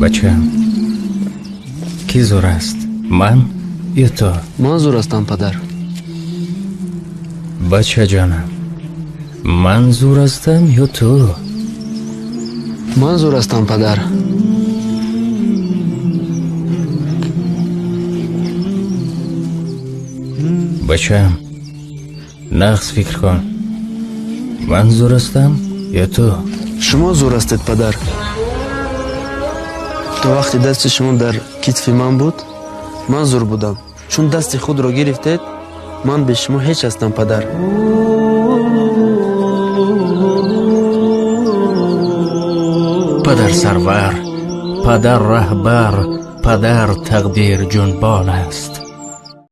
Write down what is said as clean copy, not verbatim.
Бачаам, кӣ зӯр аст, ман ё ту? Ман зӯр ҳастам, падар. Бачаҷонам, ман зӯр ҳастам ё ту? Ман зӯр ҳастам, падар. Бачаам, нағз фикр кун, ман зӯр ҳастам ё ту? Шумо зӯр ҳастед, падар. То вақте дасти шумо дар китфи ман буд, ман зӯр будам. Чун дасти худро гирифтед, ман бе шумо ҳеҷ ҳастам, падар. Падар сарвар, падар раҳбар, падар тақдир ҷунбон аст.